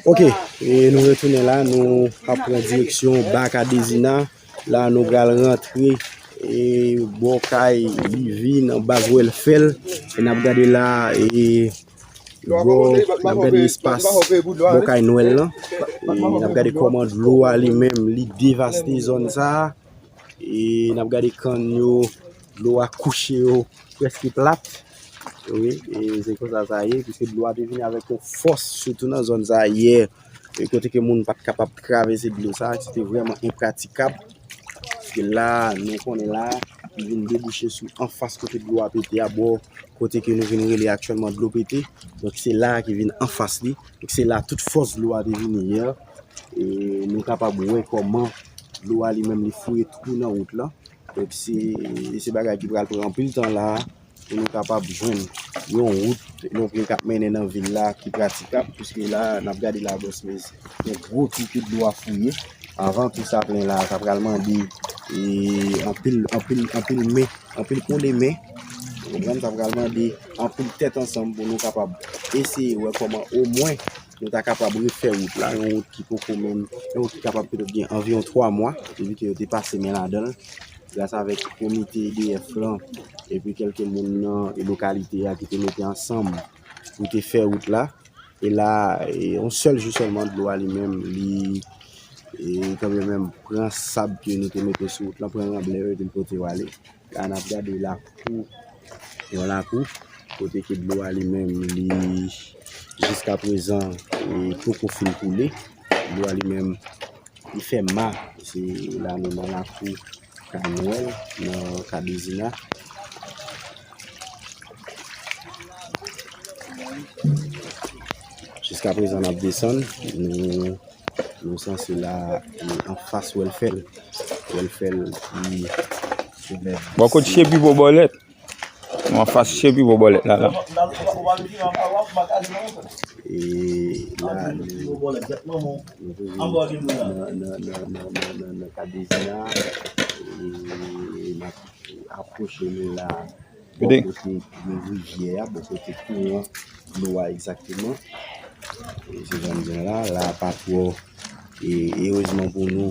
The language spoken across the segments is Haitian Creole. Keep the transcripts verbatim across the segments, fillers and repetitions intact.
Ok, e nou retounen la, nou ap pran direksyon Baka Dezina. La, nou pral rantre e bò kay Livy nan baz Wèlfèl. E n ap gade la, e bò, n ap gade espas bò kay Nwèl lan. E n ap gade kòman dlo a li menm, li devaste zòn sa a. E n ap gade kann yo, dlo a kouche yo prèske plat. Wi, e se konsa sa ye, piske dlo a te vini avèk yon fòs, sitou nan zòn sa a yè, e kote ke moun pa t kapab travèse dlo sa a, se te vrèman enpratikab. Paske la, nou konnen la, li vin debouche sou anfas kote dlo a pete a, bò kote ke nou vin rele aktyèlman dlo pete. Donk, se la ki vin anfas li. Donk, se la tout fòs dlo a te vini yè. E nou kapab wè kòman dlo a li menm li fouye twou nan wout lan. Donk, se, se bagay ki pral pran anpil tan la pou nou kapab jwenn yon wout, yon pwen k ap mennen nan vil la ki pratikab, piske la, n ap gade la, bòs, men yon gwo twou ke dlo a fouye. Avan tou sa plen la, sa pral mande, e, anpil, anpil, anpil men, anpil kole men. Ou konprann, sa pral mande anpil tèt ansanm pou nou kapab eseye wè kòman omwen nou ta kapab refè wout la, yon wout ki poko menm, yon wout ki kapab petèt gen anviwon twa mwa, depi ke yo te pase men ladan l, gras avèk komite E D F lan, epi kèlke moun nan lokalite a ki te mete ansanm pou te fè wout la. E la, e, yon sèl jou sèlman, dlo a li menm, li, e, kanmenm pran sab ke nou te mete sou wout lan, pran ranblè yo, epi l pote yo ale. La, n ap gade lakou, yon lakou, kote ke dlo a li menm, li, jiskaprezan, e, poko fin koule. Dlo a li menm, li fè ma. Se la nou nan lakou kay Nwèl, nan Kadezina. Jiskaprezan, n ap desann. Nou, nou sanse la, e, anfas Wèlfèl. Wèlfèl, li, Bò kot Chepi Bòbòlèt. Nou anfas Chepi Bòbòlèt la, la. E la, nou, nou toujou nan, nan, nan Kadezina. E n ap apwoche nou la. Bò kote rivyè a, bò kote kouran dlo a egzakteman. E se jan m di w la, la pa twò, e erezman pou nou,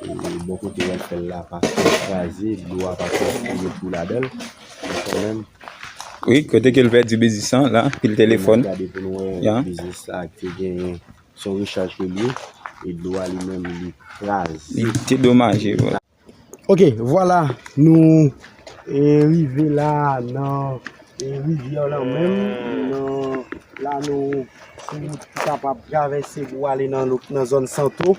e bò kote Wèlfèl la pa twò kraze, dlo a pa twò fouye twou ladan l. Men kanmenm, wi, kote ke l pèdi biznis lan la, pil telefòn. Gade pou nou wè biznis la ki te genyen, se yon rechaj ke l ye, e dlo a li menm li kraze. Li te domaje, wi. Ok, vwala, nou, e, rive la nan, e, rivyè lan menm. Nan, la nou sou wout ki kapab travèse pou ale nan, nan zòn Santo,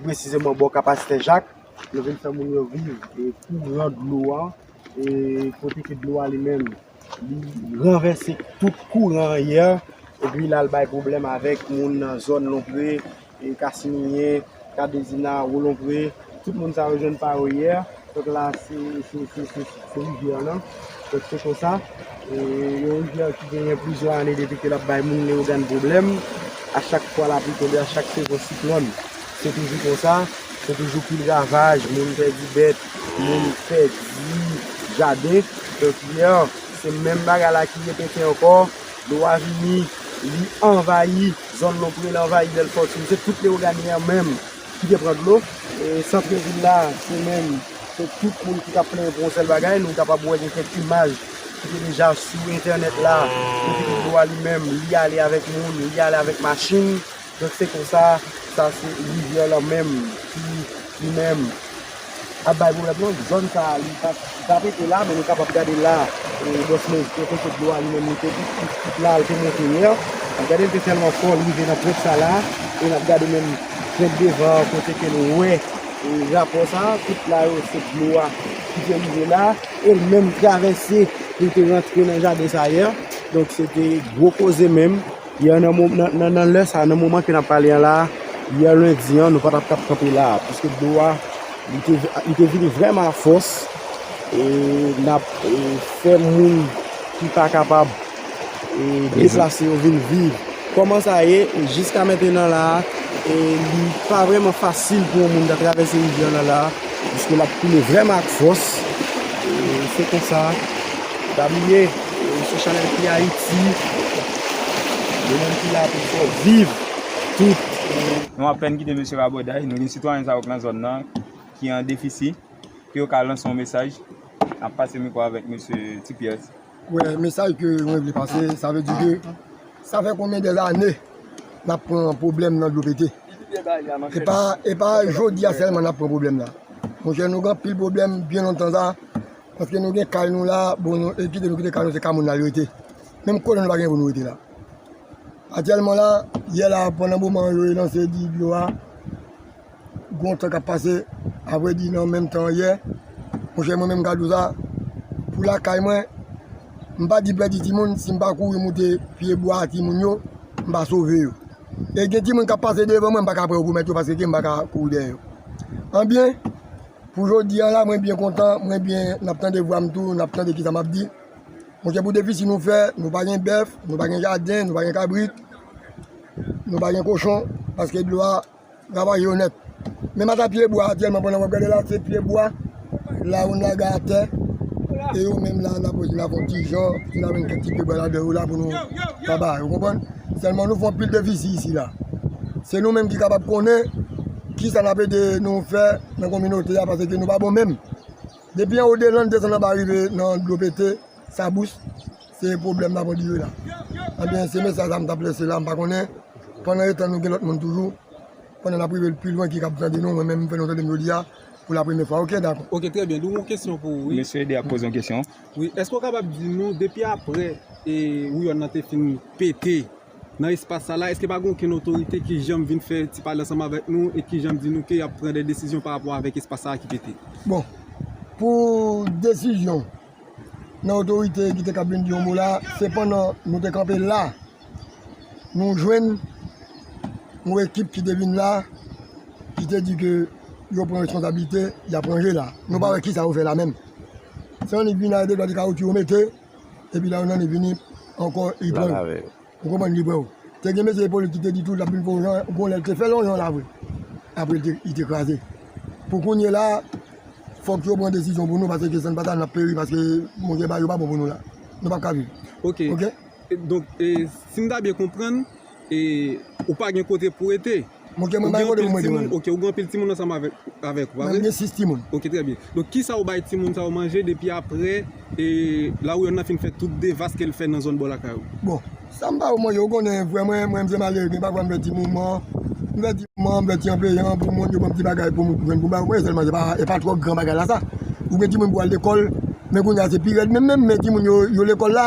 presizeman bò Kapasitè Jak. Nou vin fè moun yo viv, e, kouran dlo a, e, kote ke dlo a li menm li ranvèse tout kouran an yè, epi l al bay pwoblèm avèk moun nan zòn Lonpre, e Kasimilyen, Kadezina, Wolonpre, tout moun sa yo jwenn pa yo yè. Donk la, se, se, se, se, se rivyè lan. Donk se konsa, e, yon rivyè ki genyen plizyè ane depi ke l ap bay moun Leyogàn pwoblèm. A chak fwa lapli tonbe, a chak sezon siklòn, se toujou konsa. Se toujou pil ravaj, moun pèdi bèt, moun pèdi jaden. Donk yè, se menm bagay la ki repete ankò. Dlo a vini, li anvayi zòn Lonpre, li anvayi Bèlfòtin. Se tout Leyogàn yè menm ki te pran dlo. E sant vil la, se menm, se tout moun ki t ap plenyen pou yon sèl bagay. Nou kapab wè gen kèk imaj ki te deja sou entènèt la, kote ke dlo a li menm, li ale avèk moun, li ale avèk machin. Donk se konsa, sa se rivyè lan menm ki li menm ap bay pwoblèm non. Zòn sa a, li pa, li pa pete la, men nou kapab gade la, e, bòs men kote ke dlo a li menm li te tout, tout, tout la, li te monte yè. N ap gade l te tèlman fò, li rive nan pwent sa la, e n ap gade menm pwent devan an, kote ke nou wè, e, rapò sa, tout la yo se dlo a ki te rive la, e l menm travèse pou l te rantre nan jaden sa yè. Donk se te gwo koze menm. Yè nan mo-, nan, nan, nan lè sa, nan moman ke n ap pale an la, yè lendi an, nou pa t ap kab kanpe la, piske dlo a, li te, li te vini vrèman ak fòs, e n ap, e, fè moun ki pa kapab, e, deplase yo vin viv. Kòman sa ye, e, jiska mentenan la, e, li pa vrèman fasil pou yon moun ta travèse rivyè an la, piske l ap koule vrèman ak fòs. E, se konsa. Pa bliye, e, se Chanèl P Ayiti. Nou menm ki la pou fè w viv. tout. Nou apèn kite mesye Rabòday, nou gen sitwayen sa yo k nan zòn nan ki an defisi, ke yo ka lanse yon mesaj. N ap pase mikwo avèk mesye Ti Pyè. Wè, mesaj ke mwen vle pase, sa vle di ke sa fè konbyen dè lane n ap pran pwoblèm nan dlo pete. E pa, e pa jodi a sèlman n ap pran pwoblèm la. Monchè, nou gen anpil pwoblèm byen lontan sa, paske nou gen kay nou la, bon, nou, e kite nou kite kay nou, se kay moun nan yo rete. Menm kote nou pa gen pou nou rete la. Aktyèlman la, yè la, pandan moman yo lanse di dlo a, gon tan k ap pase, avrèdi nan menm tan yè, monchè, mwen menm m ka di w sa, pou lakay mwen, m pa di pèdi timoun, si m pa kouri moute pye bwa a timoun yo, m pa sove yo. E gen timoun k ap pase devan mwen, m pa ka pran yo pou mèt yo, paske ke m pa ka kouri dèyè yo. Anbyen, pou jodi a la, mwen byen kontan, mwen byen, n ap tande vwa m tou, n ap tande kisa m ap di. Monchè, pou defisi nou fè, nou pa gen bèf, nou pa gen jaden, nou pa gen kabrit, nou pa gen kochon, paske dlo a ravaje yo nèt. Menm ata pye bwa aktyèlman, pandan w ap gade la, se pye bwa, lawonn lage atè, e yo menm la, n ap wè si n a fè yon ti jan, si n a jwenn kèk ti pye bwa ladan yo la pou nou kaba, ou konprann? Sèlman nou fè anpil defisi isi la. Se nou menm ki kapab konnen kisa n ap ede nou fè nan kominote a, paske nou pa bon menm. Depi anwo de lann desann anba rive nan dlo pete, Sabous, se pwoblèm n ap andire la. Ebyen, se mesaj sa m t ap lese la, m pa konnen. Pandan etan nou gen lòt moun toujou, pandan n ap rive pi lwen ki kab tande nou, mwen menm m fè nou tande m jodi a, pou la premyè fwa. Oke, dakò. Oke, trè byen. Nou gen yon kesyon pou ou, wi. Mesye Ede ap poze yon kesyon. Wi, èske w kapab di nou, depi apre, e, wouyòn nan te fin pete nan espas sa la, èske pa gen okenn otorite ki janm vin fè ti pale ansanm avèk nou e ki janm di nou ke y ap pran de desizyon pa rapò avèk espas sa a ki pete? Bon, pou desizyon, nan otorite ki te kab vin di yon mo la, se pandan nou te kanpe la, nou jwenn yon ekip ki te vin la, ki te di ke yo pran responsablite, y ap ranje la. Nou pa wè kisa yo fè la menm. Se annik vin a de dwa de kawotchou yo mete, epi la yo annik vini ankò, li pran yo. Ou konprann, li pran yo. Te gen mesye Ipolit ki te di tou, l ap vin fè yon jan, gon lè l te fè l yon jan la vre. Apre, li te, li te kraze. Pou kounye la, fòk yo pran desizyon pou nou, paske san n pa sa, n ap peri, paske, monchè, bagay yo pa bon pou nou la. Nou p ap ka viv. Oke. Oke? E, donk, e, si m ta byen konprann, e, ou pa gen kote pou rete? Monchè, mwen pa gen kote pou mwen rete, mwen. Oke, ou gen anpil timoun ansanm avèk, avèk ou, pa vre? Mwen gen sis timoun. Oke, trè byen. Donk, kisa ou bay timoun sa yo manje depi apre, e, lawouyòn nan fin fè tout devas ke l fè nan zòn bò lakay ou? Bon, sa m ba yo manje, ou konnen, frè mwen, mwen, m se malere, gen pafwa m fè ti moman, m fè ti moman, m fè ti anpeyan pou moun yo ban m ti bagay pou m jwenn pou m ba yo manje sèlman, se pa, e pa twò gran bagay la sa. Ou gen timoun pou al lekòl, men kounye a se pi rèd menm, menm, men timoun yo, yo lekòl la,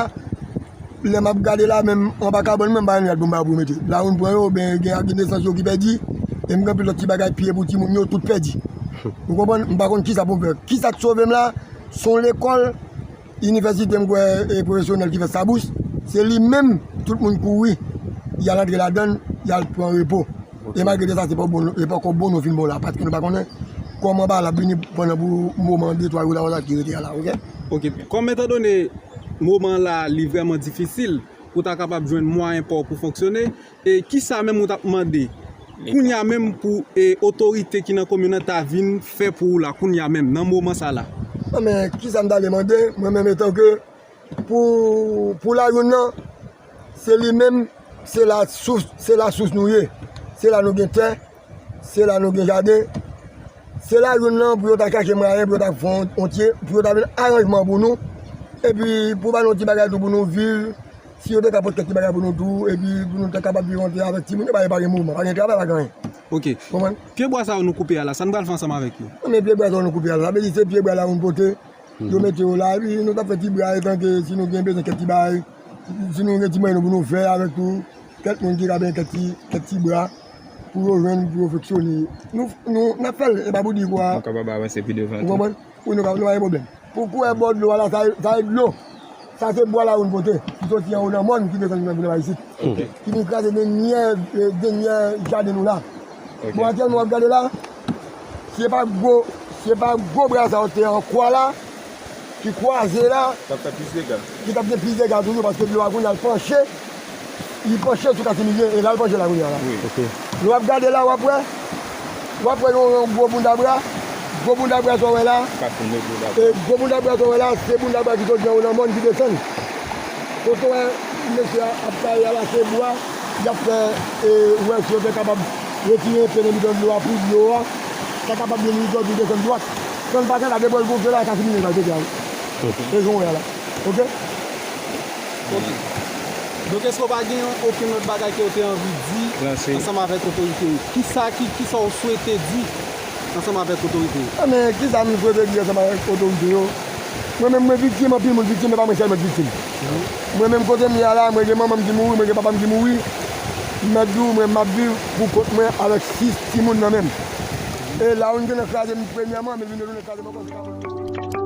lè m ap gade la, menm anba kabann mwen, m pa jwenn rad pou m ba yo pou yo mete. Lawonn pran yo, oubyen gen ak gen nesans yo ki pèdi, e m gen anpil lòt ti bagay pye pou timoun yo, tout pèdi. Ou konprann? M pa konn kisa pou m fè. Kisa k sove m la, se yon lekòl, inivèsite m kwè, e pwofesyonèl ki fè Sabous, se li menm, tout moun kouri, y al antre ladan l, y al pran repo. E malgre de sa, se pa bon, e pa ankò bon nou fin bon la, paske nou pa konnen kòman bagay la ap vini pandan pou moman de twa jou la, ki rete a la, oke? Oke. Kòm etandone moman la, li vrèman difisil pou ta kapab jwenn mwayen pa w pou fonksyone, e kisa menm ou t ap mande kounye a menm pou, e, otorite ki nan komin nan ta vin fè pou ou la, kounye a menm, nan moman sa la? Non, men kisa m ta vle mande, mwen menm etan ke pou, pou layoun nan, se li menm, se la sous, se la sous nou ye. Se la nou gen tè, se la nou gen jaden. Se layoun nan pou yo ta chache mwayen, pou yo ta fè yon, yon ti, pou yo ta vin aranjman pou nou. Epi pou ba nou ti bagay tou pou nou viv. Si yo te ka pote kèk ti bagay pou nou tou, epi pou nou ta kapab viv antre avèk timoun yo, pa, pa gen mouvman, pa gen travay, pa gen anyen. Oke. Konprann? Pye bwa sa yo nou koupe a la, sa n pral fè ansanm avèk yo? Non, men pye bwa sa yo nou koupe a la, sa vle di se pye bwa layoun pote. Yo mete yo la, epi nou t ap fè ti bra, etan ke si nou gen bezwen kèk ti bagay, si nou gen ti mwayen nou pou nou fè avèk tou, kèk moun ki ka benyen kèk ti, kèk ti bra, pou yo jwenn, pou yo fonksyone. Nou, nou, n ap fè l, e pa pou di kwa. Nou kapab avanse pi devan tou. Ou konprann? Wi, nou ka, nou pa gen pwoblèm. Pou kouwè bò dlo a la, sa, sa e dlo. Sa se bwa layoun pote, ki soti anwo nan mòn, ki desann nan vilaj isit. Ki vin kraze dènyè, e, dènyè jaden nou la. Bon, aktyèlman, w ap gade la, si e pa gwo, si e pa gwo bra sa yo te an kwa la, ki kwaze la, t ap fè plis dega. Ki t ap gen plis dega toujou, paske dlo a kounye a l panche, li panche sou Kasimilye, e la l panche la kounye a la. Wi. Oke. Lè w ap gade la, w ap wè, w ap wè yon, yon gwo bounda bra, gwo bounda bra sa w wè la, e gwo bounda bra sa w wè la, se bounda bra ki soti anwo nan mòn ki desann. Kote w wè mesye a ap taye a la, se bwa, y ap fè, e, wè si yo te kapab retire enpe nan mitan dlo a pou dlo a ta kapab vin ridwòt, vin desann dwat. San l pa sa, la, depi l gonfle la, sa fini nèg la, l pete a, wi. E jan w wè a la. Oke? Oke. Donk, èske w pa gen okenn lòt bagay ke w te anvi di ansanm avèk otorite yo? Kisa, ki, kisa w swete di ansanm avèk otorite yo? A, men, kisa m swete di ansanm avèk otorite yo? Mwen menm, mwen viktim, anpil moun viktim, men pa mwen sèlman ki viktim. Mwen menm, kote m ye a la, mwen gen manman m ki mouri, mwen gen papa m ki mouri. M mèt di w, mwen, m ap viv pou kont mwen avèk sis timoun nan men m. E la, youn te nan kraze m premyèman, men l vin retounen kraze m ankò, se pa mwen.